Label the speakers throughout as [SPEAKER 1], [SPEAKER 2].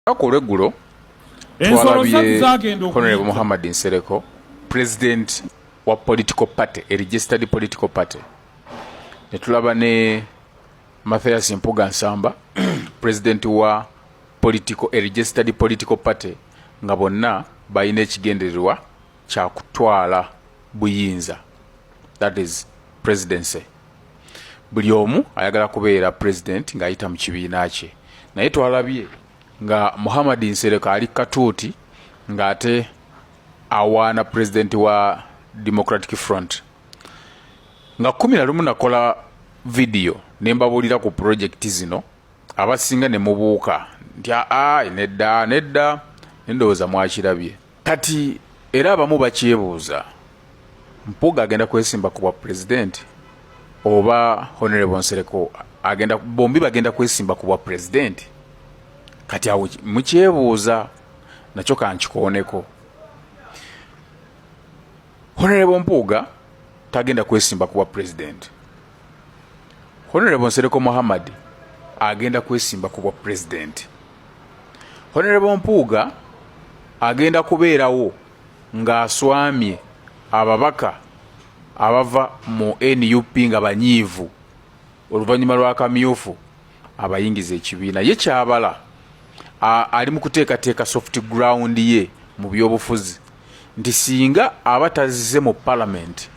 [SPEAKER 1] Olunaku olweggulo
[SPEAKER 2] Ensolo ssatu
[SPEAKER 1] twalabye
[SPEAKER 2] zagenda
[SPEAKER 1] Honorable
[SPEAKER 2] okuyigga.
[SPEAKER 1] Muhammad Nsereko, president wa political party, a registered political party, ne tulaba ne Mathias Mpuuga Nsamba, president wa political, a registered political party, nga bonna balina ekigendererwa kya kutwala buyinza, that is presidency. Buli omu ayagala kubeera president ng'ayita mu kibiina kye, naye twalabye nga Muhammad Nsereko ali katuuti ng'ate awaana president wa Democratic Front. Nga 11 nakola vidiyo ne mbabuulira ku projekiti zino, abasinga ne mubuuka nti aa, nedda, nedda, nendowooza mwakirabye. Kati era abamu bakyebuuza, Mpuuga agenda kwesimba ku bwa pulezidenti oba Honorable Nsereko agenda, bombi bagenda kwesimba ku bwa pulezidenti? Kati awo mukyebuuza, nakyo kankikooneko. Honorable Mpuuga tagenda kwesimba ku bwa pulezidenti, Honorable Nsereko Muhammad agenda kwesimba ku bwa pulezidenti. Honorable Mpuuga agenda kubeerawo ng'aswamye ababaka abava mu NUP nga banyiivu oluvannyuma lw'akamyufu abayingiza ekibiina. Ye kyabala ali mu kuteekateeka soft ground ye mu byobufuzi, nti singa aba tazze mu parliament,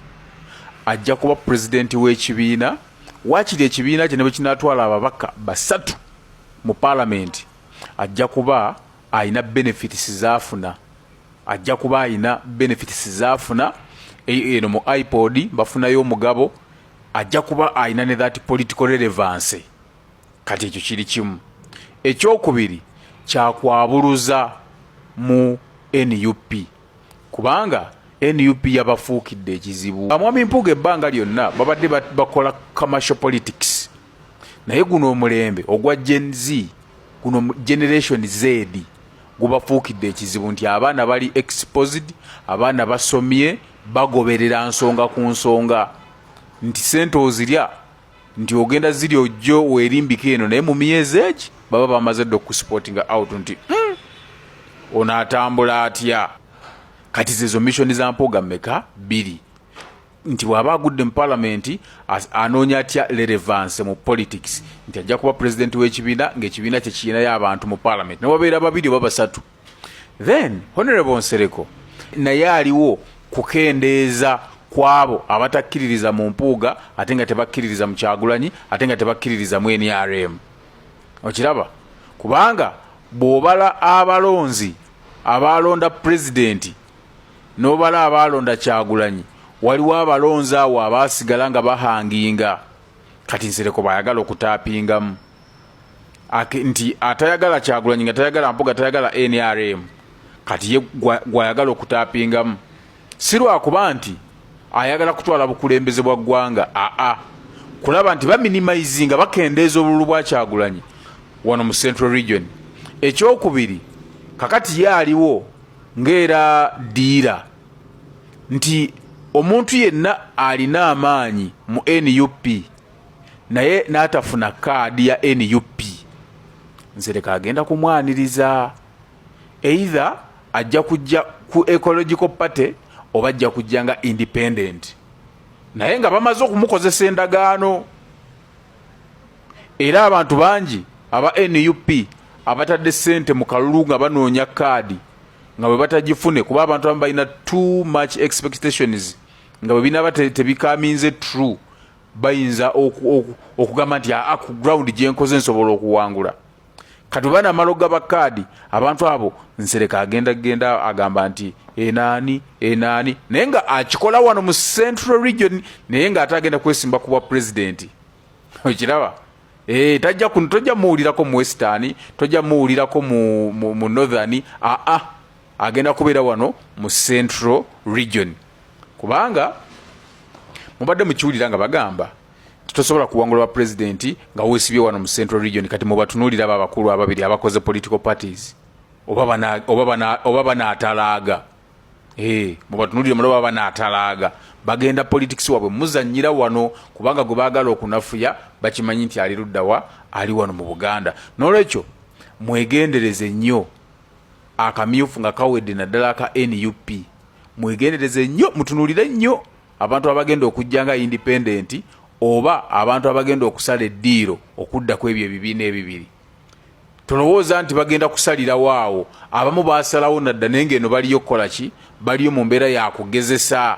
[SPEAKER 1] ajja kuba pulezidenti w'ekibiina. Waakiri ekibiina kye ne bwe kinaatwala ababaka basatu mu parliament, ajja kuba alina benefits zaafuna, ajja kuba alina benefits zaafuna eno mu IPOD bafunayo omugabo, ajja kuba alina ne that political relevance. Kati ekyo kiri kimu. Ekyokubiri, kyakwabuluza mu NUP, kubanga NUP yabafuukidde ekizibu. Mwami Mpuuga ebbanga lyonna babadde bakola commercial politics, naye guno omulembe ogwa Gen Z, guno Generation Z, gubafuukidde ekizibu, nti abaana bali exposed, abaana basomye, bagoberera nsonga ku nsonga, nti sente ozirya, nti ogenda ziri ojjo weerimbika eno, naye mu myezi egi baba bamaze dda okuspottinga out nti ono atambula atya. Kati zezo mission za Mpuuga mmeka? Bbiri. Nti bw'aba agudde mu palamenti, anoonya atya relevance mu politics, nti ajja kuba pulezidenti w'ekibiina, ng'ekibiina kye kirinayo abantu mu palamenti, newabeera babiri oba basatu. Then Honorable Nsereko naye aliwo kukendeeza kwabo abatakkiririza mu Mpuuga, ate nga tebakkiririza mu Kyagulanyi, ate nga tebakkiririza mu NRM. Okiraba, kubanga bw'obala abalonzi abalonda pulezidenti n'obala abalonda Kyagulanyi, waliwo abalonzi awo abaasigala nga bahanginga. Kati Nsereko bayagala okutaapingamu nti atayagala Kyagulanyi, nga tayagala Mpuuga, tayagala NRM, kati ye gwayagala okutaapingamu, si lwakuba nti ayagala kutwala bukulembeze bwa ggwanga, aa, kulaba nti baminimizinga, bakendeeza obululu bwa Kyagulanyi wano mu Central Region. Ekyokubiri, kakati ye aliwo ng'era diira nti omuntu yenna alina amaanyi mu NUP naye n'atafuna kaadi ya NUP, Nsereko agenda kumwaniriza. Either ajja kujja ku Ecological Party oba ajja kujja nga independent, naye nga bamaze okumukozesa endagaano. Era abantu bangi aba NUP abatadde ssente mu kalulu nga banoonya kaadi, nga bwe batagifune, kuba abantu abamu balina too much expectations, nga bwe binaba tebikaminze true, bayinza okugamba nti aa, ku ground gyenkoze nsobola okuwangula. Kati oba namala okugaba kaadi, abantu abo Nsereka agenda genda agamba nti enaani enaani, naye nga akikola wano mu Central Region, naye nga ate agenda kwesimba ku bwa pulezidenti. Okiraba? Tajja tojja muwulirako mu Western, tojja muwulirako mu Northern, aa, agenda kubeera wano mu Central Region, kubanga mubadde mukiwulira nga bagamba tosobola kuwangula bwa pulezidenti nga weesibye wano mu Central Region. Kati mubatunuulira abo abakulu ababiri abakoze political parties, oba banaatalaaga. Mubatunuulire mulaba banaatalaaga, bagenda politics wabwe muzanyira wano, kubanga gwe baagala okunafuya bakimanyi nti ali luddawa, ali wano mu Buganda. N'olwekyo Mwegendereze nnyo akamyufu nga kawedde, naddala aka NUP. Mwegendereze nnyo, mutunuulire nnyo abantu abagenda okujja nga independent oba abantu abagenda okusala eddiiro okudda ku ebyo ebibiina ebibiri. Tolowooza nti bagenda kusalirawo awo. Abamu basalawo nadda, naye ngaeno baliyo kukola ki? Baliyo mu mbeera yakugezesa.